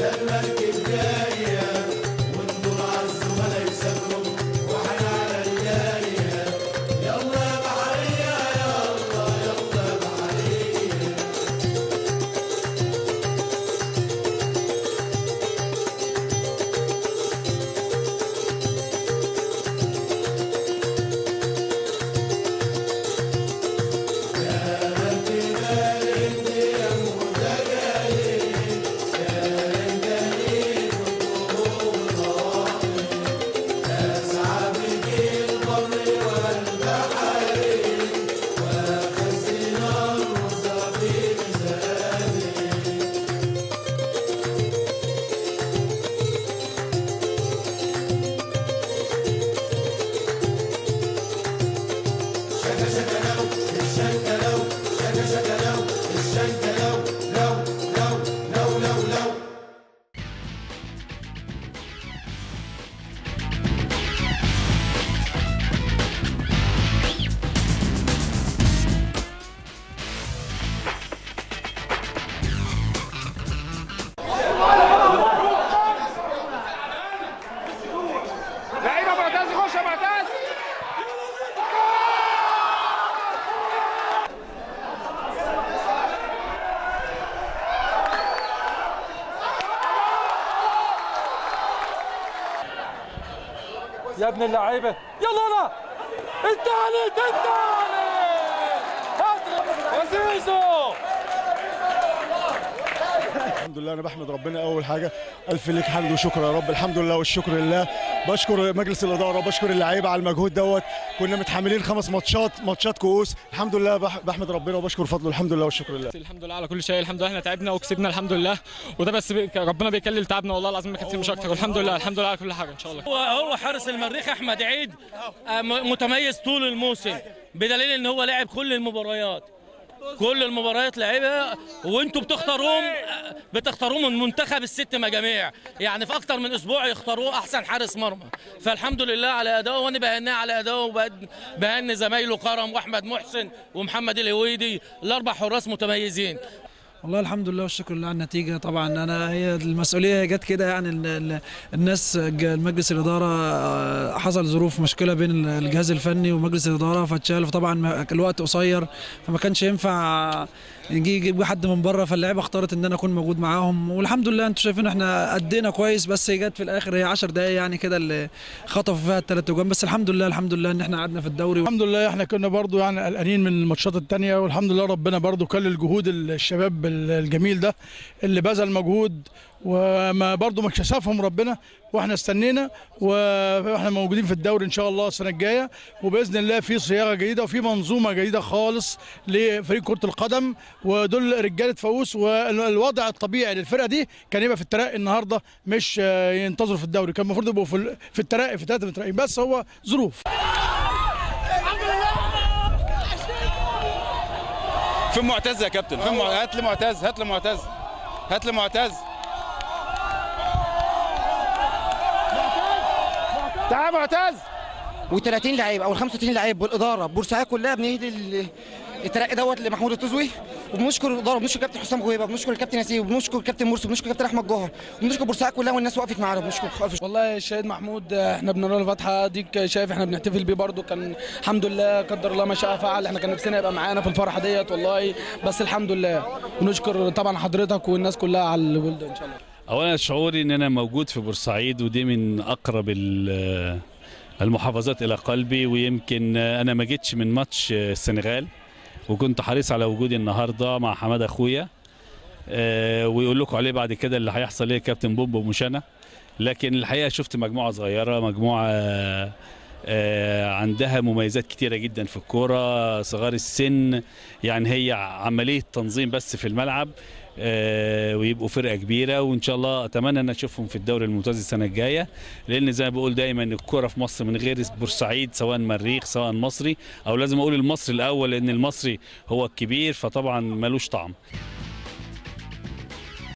ده المركب جاية، والنور عالزملاء يسافروا وحنا على الجاية. يلا يا بحرية، يلا يلا يا بحرية. يا مركب انت يا مدجاجين، يا جليل والطرق، أسعى بك البر والبحرين، وخزينا الرزق في ميزانين. شكا شكا لو الشنكة لو، شكا شكا لو الشنكة لو، لو لو لو لو لو. لعيبة معتز، خش يا معتز. يا ابن اللعيبة، يلا لا الثالث الثالث، هات يا زيزو. الحمد لله، انا بحمد ربنا اول حاجة، الف لك حمد وشكر يا رب. الحمد لله والشكر لله. بشكر مجلس الادارة، بشكر اللعيبة على المجهود دوت. كنا متحملين 5 ماتشات كؤوس، الحمد لله. بحمد ربنا وبشكر فضله، الحمد لله والشكر لله. الحمد لله على كل شيء، الحمد لله احنا تعبنا وكسبنا الحمد لله، وده بس ربنا بيكلل تعبنا والله العظيم، ما كانت مش اكتر. والحمد لله، الحمد لله على كل حاجة ان شاء الله. هو حارس المريخ احمد عيد متميز طول الموسم، بدليل ان هو لعب كل المباريات، كل المباريات لعبها، وانتوا بتختاروه من منتخب الست مجاميع، يعني في اكتر من اسبوع يختاروه احسن حارس مرمى. فالحمد لله على ادائه، وانا بهنيه على ادائه، وبهني زمايله كرم واحمد محسن ومحمد الهويدي، الاربع حراس متميزين. والله الحمد لله والشكر لله على النتيجة. طبعا أنا هي المسؤولية جت كده، يعني الناس مجلس الإدارة حصل ظروف مشكلة بين الجهاز الفني ومجلس الإدارة فاتشال، فطبعا الوقت قصير فما كانش ينفع نجيب حد من بره، فاللعيبة اختارت إن أنا أكون موجود معاهم، والحمد لله أنتم شايفين إحنا أدينا كويس، بس جت في الآخر هي 10 دقايق يعني كده اللي خطفوا فيها الثلاث أجوان، بس الحمد لله الحمد لله إن إحنا قعدنا في الدوري. الحمد لله إحنا كنا برضو يعني قلقانين من الماتشات الثانية، والحمد لله ربنا برضو كلل جهود الشباب الجميل ده اللي بذل مجهود، وما برضو ما كشفهم ربنا، واحنا استنينا، واحنا موجودين في الدوري ان شاء الله السنة الجاية، وباذن الله في صياغة جديدة وفي منظومة جديدة خالص لفريق كره القدم، ودول رجاله فاقوس. والوضع الطبيعي للفرقة دي كان يبقى في الترقي النهارده، مش ينتظروا في الدوري، كان المفروض يبقوا في الترقي، في 3 مترقيين، بس هو ظروف. فين معتز يا كابتن؟ فين هات لي معتز، هات لي معتز، هات لي معتز. تعال معتز. و30 لعيب او 35 لعيب والادارة بورسعيد كلها بنهدي الترقي دوت لمحمود الطزوي، وبنشكر الادارة، وبنشكر الكابتن حسام غويبه، وبنشكر الكابتن ياسين، وبنشكر الكابتن مرسي، وبنشكر الكابتن احمد جوهر، وبنشكر بورسعيد كلها والناس وقفت معانا، بنشكر. والله الشهيد محمود احنا بنقول له الفاتحة، ديك شايف احنا بنحتفل بيه برده، كان الحمد لله قدر الله ما شاء فعل، احنا كان نفسنا يبقى معانا في الفرحة ديت والله، بس الحمد لله. ونشكر طبعا حضرتك والناس كلها على الولد ان شاء الله. اولا شعوري ان انا موجود في بورسعيد، ودي من اقرب المحافظات الى قلبي، ويمكن انا ما جيتش من ماتش السنغال، وكنت حريص على وجودي النهارده مع حماد اخويا، ويقول لكم عليه بعد كده اللي هيحصل ايه كابتن بومبو مش انا. لكن الحقيقة شفت مجموعة صغيرة، مجموعة عندها مميزات كتيرة جدا في الكورة، صغار السن، يعني هي عملية تنظيم بس في الملعب، ويبقوا فرقه كبيرة، وان شاء الله اتمنى ان اشوفهم في الدوري الممتاز السنة الجاية، لان زي ما بقول دايما الكورة في مصر من غير بورسعيد سواء مريخ سواء مصري، او لازم اقول المصري الاول لان المصري هو الكبير، فطبعا ملوش طعم.